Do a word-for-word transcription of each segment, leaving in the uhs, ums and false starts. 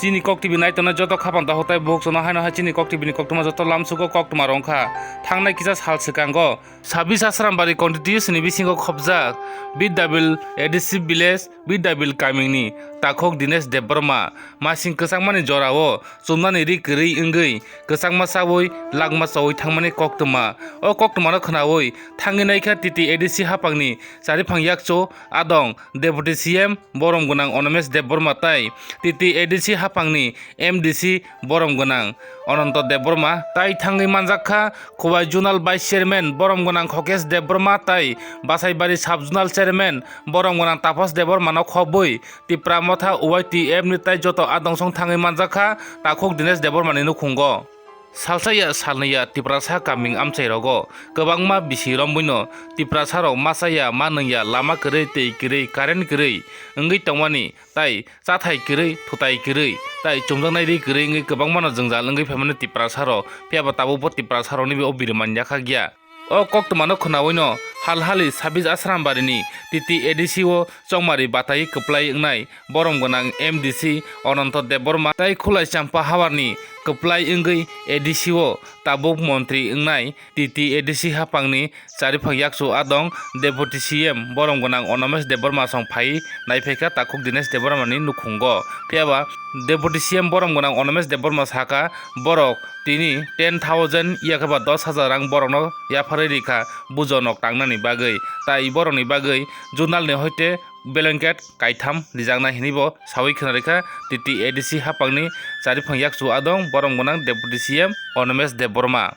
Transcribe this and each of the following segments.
Chini Kok T V naitongnai joto khapang dahotai bukhuk chwngno haino hai chini Kok T V ni koktwma joto lamsugo koktwma rwngkha. Thangnai kisa sal swkango sabis Asrambari constituency ni bisingo khopjak Bidyabil A D C village Bidyabil kamini takhuk Dinesh Debbarma masing kwchangmani jorao chumnani ri kwrwi wngwi kwchangma chaui langma chaui thangmani koktwma. O koktwmano khwnaui thangwi naikha T T A D C haphangni chariphang yakchu adong Deputy C M borom gwnang Animesh Debbarma tai T T A D C haphangni M D C borom gwnang Ananto Debbarma tai thangwi manjak kha. Khowai Zonal Vice Chairman borom gwnang Khokesh Debbarma tai Basaibari Sub Zonal Chairman borom gwnang Tapas Debbarmano khobwi Tipra Motha Y T F ni tai joto adongsong thangwi manjak kha takhuk Dinesh Debbarmani nukhungo. Salsa ya salnwi ya Tiprasa kaming amchai rogo kwbangma bisi romwino Tiprasa rok masa ya ma nung ya lama kwrwi twi kwrwi current kwrwi wngwi tongmani tai chathai kwrwi thutai kwrwi tai chumjaknai ri kwrwi wngwi kwbangmano jwngjal wngwi phaimani Tiprasa rok phiyaba tabukbo Tiprasa rokni o biriman yakha gya. O koktwmano khwnawino hal hali sabis Asrambari ni T T A D C o chongmari batai kwplai wngnai borom gwnang M D C Ananto Debbarma tai Khulai Champa Hawarni kwplai wngwi A D C o tabuk montri wngnai T T A D C haphangni chariphang yakchu adong Deputy C M borom gwnang Animesh Debbarma song phai naiphaikha takhuk Dinesh Debbarmani nukhungo. Phiyaba Deputy C M borom gwnang Animesh Debbarma saka borok tini ten thousand yakhe ba dos hajar rang borokno yapharwi rikha bujo nok tangnani bagwi. Tai borokni bagwi Zonal ni hoite blanket kaitham rijaknai hinwi bo sawi khna rikha T T A D C haphangni chariphang yakchu adong borom gwnang Deputy C M Animesh Debbarma.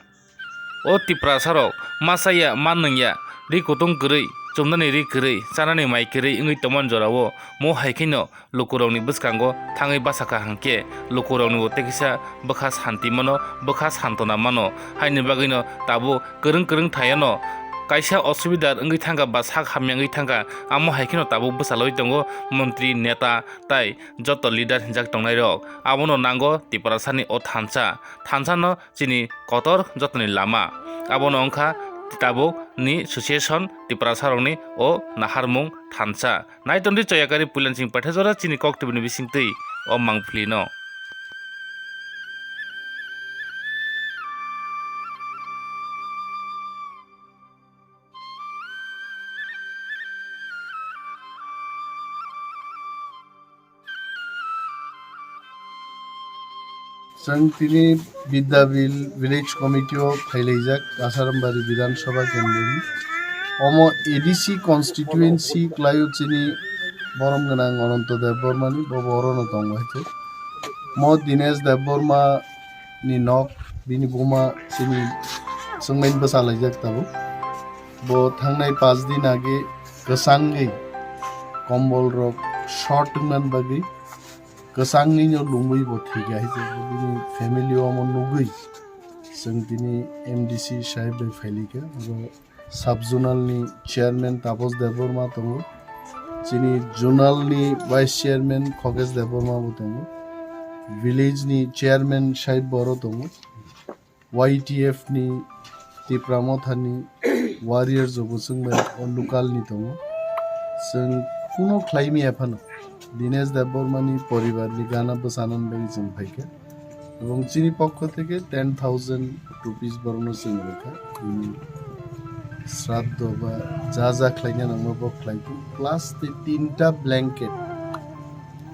O Tiprasa rok masa ya ma nung ya ri kutung kwrwi chumnani ri kwrwi chanani mai kwrwi wngwi tongmani jorao mo hai kheno lukurokni bwskango thangwi bachakha hwnkhe lukurokni bo tei kisa bwkha santi mano, bwkha santona mano. Haini bagwino tabuk kwrwng kwrwng thayano kaisa osubidar wngwi thangkha ba sak hamya wngwi thangkha, amo hai kheno tabuk bwchalwi tongo montri, neta tai joto leader hinjak tongnairok. Abono nango Tiprasani o thansa, thansano chini kotor jotoni lama. Abono wngkha tabuk ni Association Tiprasa rokni o naharmung thansa. Naiton di Choyakari Puilansing Pathajora chini koktwbini bisingtwi o mangphlino. Chwng tini Bidyabil Village Committee o phailaijak Asarambari Bidhan Sabha Kendroni. Omo A D C constituency kwlaio chini borom gwnang Ananto Debbarmani, bo borono tongo hai khe. Mo Dinesh Debbarma ni nok, bini buma chini chwngmaini bwchalaijak tabuk. Bo thangnai paanch din age kwchangwi kombol rok short wngmani bagwi kwchangwino lungwi bo thwikha hai khe bini family o omo nugwi chwng tini M D C sahib bai phailikha. Oro sub zonal ni chairman Tapas Debbarma tongo, chini zonal ni vice chairman Khokesh Debbarma bo tongo, village ni chairman sahib boro tongo. Y T F ni Tipra Motha ni warriors rok bo chwng bai o local ni tongo. Chwng kuno khlai maya phano Dinesh Debbarma ni poribar ni gana bwchanani bagwi chwng phaikha. Ebong chini pokho theke ten thousand rupees borokno chwng rwkha. Bini sraddho ba ja ja khlaina nangma bo khlai kho. Plus tei tinta blanket,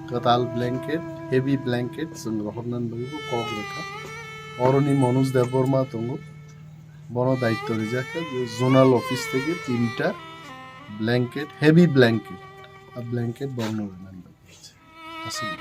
kwtal blanket, heavy blanket chwng rohornani bagwi bo kok rwkha. Oroni Manoj Debbarma tongo, bono daityo rijak kha je zonal office theke tinta blanket, heavy blanket, a blanket borokno rwnani bagwi. Aswk.